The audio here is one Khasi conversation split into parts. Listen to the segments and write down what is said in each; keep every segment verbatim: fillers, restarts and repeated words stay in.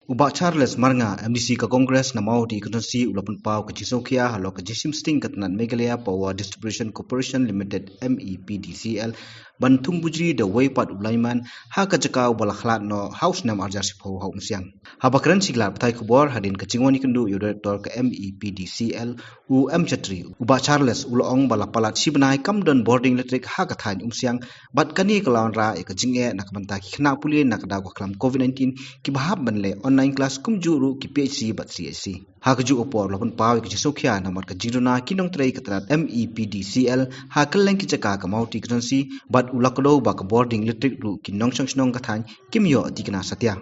U Bah Charles Marnga, M D C ka Congress na Mawhati Constituency, u la pynpaw ka jingsngewkhia halor ka jingshim sting ka tnat Meghalaya Power Distribution Corporation Limited, M E P D C L, ban thung bujli da uwei pat u lineman ha ka jaka uba la khlad noh ha u snem ar hajar shiphew ha Umsiang. Haba kren sha ki lad pathai khubor hadien ka jingwan ïakynduh ïa u director ka M E P D C L, u M Chatri, u Bah Charles u la ong ba la palat shi bnai kam don bording electric ha ka thaiñ Umsiang, bad kane ka la wanrah ïa ka jingeh na ka bynta ki khynnah pule na ka daw ka khlam covid nineteen kiba hap ban leh online class, kumjuh ruh ki P H C bad C H C. Ha kajuh ka por la pynpaw ïa ka jingsngewkhia namar ka jingduna ki nongtrei ka tnat M E P D C L ha kylleng ki jaka ka Mawhati Constituency, bad u la kdew ba ka bording electric ruh ki nongshong shnong ka thaiñ kim ïoh thikna satia.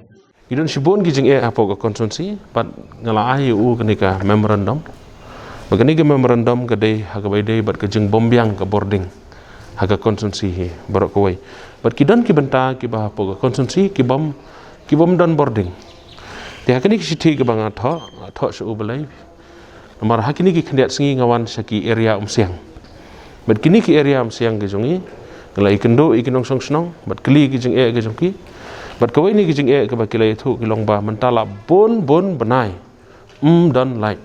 Ngi don shibun ki jingeh hapoh ka constituency, bad nga la ai ïa u kane ka memorandum. Bad kane ka memorandum ka dei ha kaba ïadei bad ka jingbymbiang ka bording ha ka constituency hi baroh kawei. Bad ki don ki bynta kiba hapoh ka constituency ki bym, ki bym don bording. Te ha kane ka shithi kaba nga thoh, nga thoh sha u balei. Namar ha kine ki khyndiat sngi nga wan sha ki area Umsiang. Bad kine ki area Umsiang ki jong ngi, nga la ïakynduh ïa ki nongshong shnong, bad kylli ki jingeh ki jong ki. Bad kawei na ki jingeh kaba ki la ïathuh ki long ba mynta la bun bun bnai ym don light.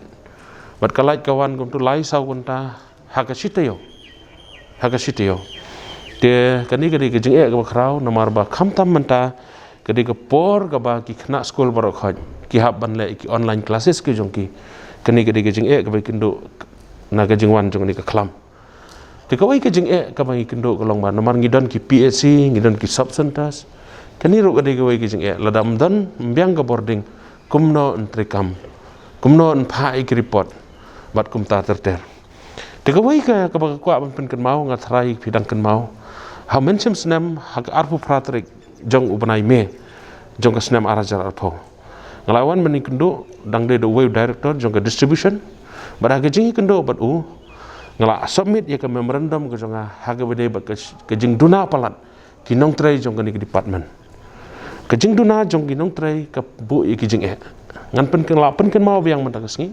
Bad ka light ka wan kumto lai saw kynta ha ka shi taïew. Ha ka shi taïew. Te kane ka dei ka jingeh kaba khraw namar ba khamtam mynta ka dei ka por kaba ki khynnah skul baroh khoit ki hap ban leh ki online classes ki jong ki. Kane ka dei ka jingeh kaba ïakynduh na ka jingwan jong kane ka khlam. Te kawei ka jingeh kaba ngi kynduh ka long ba namar ngi don ki P H C, ngi don ki sub centers. Kane ruh ka dei kawei ka jingeh, lada ym don, ym biang ka bording, kumno yn treikam, kumno yn phah ïa ki report, bad kumta ter ter. Te kawei ka, kaba nga kwah ban pynkynmaw, nga tharai phi dang kynmaw, ha u mynshem snem, ha ka arphew phra tarik jong u bnai May jong ka snem ar hajar arphew, nga la wan ban ïakynduh, dang dei da uwei u director jong ka distribution. Bad ha ka jingïakynduh bad u, nga la submit ïa ka memorandum ka jong nga ha kaba ïadei bad ka, ka jingduna palat ki nongtrei jong kane ka department. Ka jingduna jong ki nongtrei ka buh ïa ki jingeh. Ngan pynkylla, pynkynmaw biang mynta ka sngi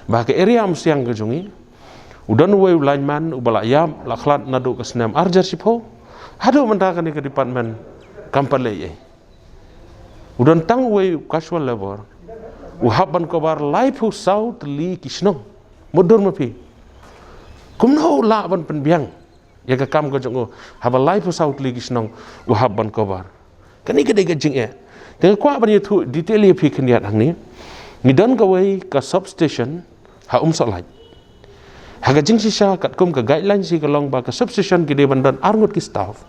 ba ha ka area Umsiang ka jong ngi, u don uwei u lineman uba la ïap, la khlad naduh ka snem ar hajar shiphew. Haduh mynta kane ka department kam pat leh ei ei. U don tang uwei u casual labour u hap ban cover laiphew saw tylli ki shnong. Mutdur ma phi. Kumno u lah ban pynbiang ïa ka kam ka jong u haba laiphew saw tylli ki shnong u hap ban cover? Kane ka dei ka jingeh. Te nga kwah ban ïathuh detail ïa phi khyndiat hangne. Ngi don kawei ka substation ha Umsohlait. Ha ka jingshisha katkum ka guideline shi ka long ba ka substation ki dei ban don arngut ki staff.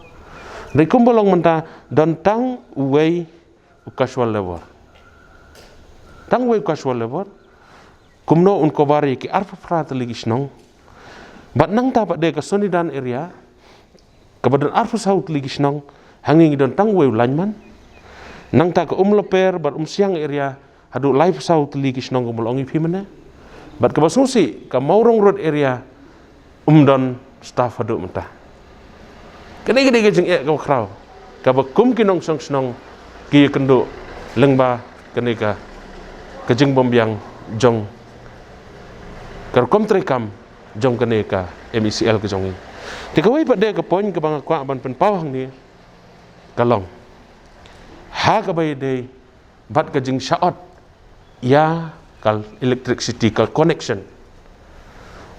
Hynrei kumba long mynta don tang uwei u casual labour. Tang uwei u casual labour. Kumno un cover ïa ki arphew phra tylli ki shnong? Bad nangta pat de ka Sonidan area, kaba don arphew saw tylli ki shnong, hangne ngi don tang uwei u lineman. Nangta ka Umlaper bad Umsiang area, haduh laiphew saw tylli ki shnong kumba la ong ïa phi mynne. Bad kaba sngewsih, ka Mawrong Road area, ym don staff haduh mynta. Kane ka dei ka jingeh kaba khraw kaba kum ki nongshong shnong ki ïakynduh lyngba kane ka, ka jingbymbiang jong ka rukom treikam jong kane ka M E C L ka jong ngi. Te kawei pat de ka point kaba nga kwah ban pynpaw hangne ka long ha kaba ïadei bad ka jingshah ot ïa ka electricity, ka connection.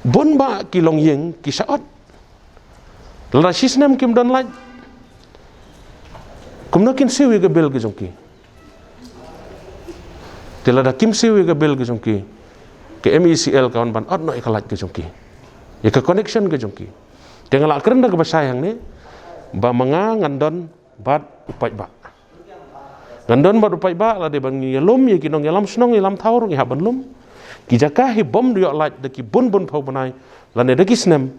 Bun bah ki longïing ki shah ot. Lada shi snem kim don light, kumno kin siew ïa ka bill ka jong ki? Te lada kim siew ïa ka bill ka jong ki, ka M E C L ka wan ban ot noh ïa ka light ka jong ki, ïa ka connection ka jong ki. Te nga la kren da kaba shai hangne ba ma nga ngan don bad u paidbah. Ngan don bad u paidbah, lada ban ïalum ïa ki nongïalam shnong ïalam thaw ruh ngi hap ban lum. Ki jaka hi bym ïoh light da ki bun bun phew bnai lane da ki snem,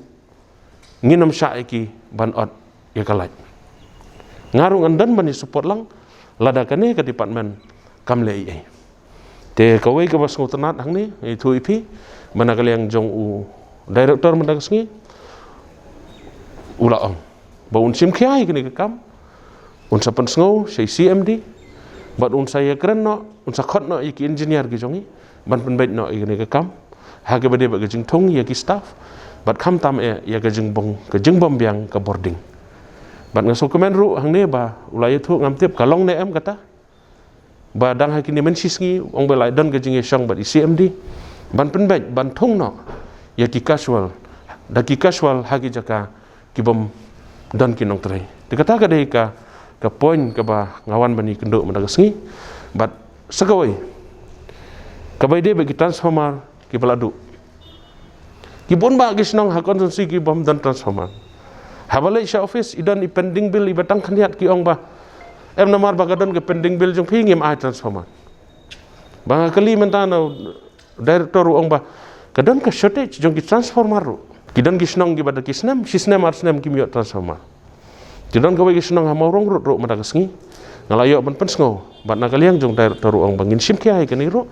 ngin ym shah ïa ki ban ot ïa ka light. Nga ruh ngan don ban ïa support lang lada kane ka department kam leh ei ei. Te kawei kaba sngewtynnat hangne, ïathuh ïa phi, ba na ka liang jong u director mynta ka sngi u la ong ba un shim khia ïa kane ka kam, un sa pynsngew sha i C M D, bad un sa ïakren noh, un sa khot noh ïa ki engineer ki jong ngi ban pynbeit noh ïa kane ka kam ha kaba dei bad ka jingthung ïa ki staff, bad khamtam eh ïa ka jingbong, ka jingbymbiang ka bording. Bad nga sngewkmen ruh hangne ba u la ïathuh, ngam tip ka long ne em kata. ba dang ha kine mynshi sngi ong ba la don ka jingïashong bad i C M D ban pynbeit ban thung noh ïa ki casual, da ki casual ha ki jaka ki bym don ki nongtrei. Te kata ka dei ka ka point kaba nga wan ban ïakynduh mynta ka sngi. Bad sa kawei, kaba ïadei bad ki transformer kiba la duh, ki bun bah ki shnong ha constituency ki bym don transformer. Haba leit sha office i don i pending bill iba tang khyndiat, ki ong ba em namar ba ka don ka pending bill jong phi ngim ai transformer. Ba nga kylli mynta na u director u ong ba ka don ka shortage jong ki transformer ruh. Ki don ki shnong kiba da ki snem, shi snem ar snem kim ïoh transformer. Ki don kawei ki shnong ha Mawrong Road ruh mynta ka sngi. Nga la ïoh ban pynsngew bad na ka liang jong director u ong ba ngin shim khia ïa kane ruh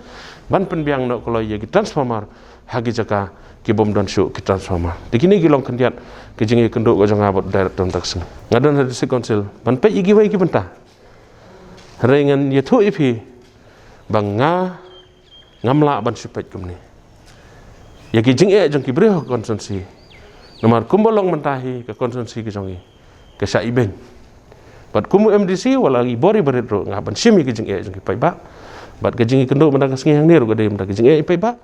ban pynbiang noh kloi ïa ki transformer ha ki jaka ki bym don shuh ki transformer. Te kine ki long khyndiat ka jingïakynduh ka jong nga bad director mynta ka sngi. Nga don ha District Council ban peit ïa kiwei ki bynta. Hynrei ngan ïathuh ïa phi ba nga ngam lah ban shu peit kumne ïa ki jingeh jong ki briew ha constituency. Namar kumba long mynta hi ka constituency ka jong ngi ka shah ibeiñ. Bad kum u M D C wat la i bor i barit ruh nga hap ban shim ïa ki jingeh jong ki paidbah. Bad ka jingïakynduh mynta ka sngi hangne ruh ka dei mynta ka jingeh i paidbah.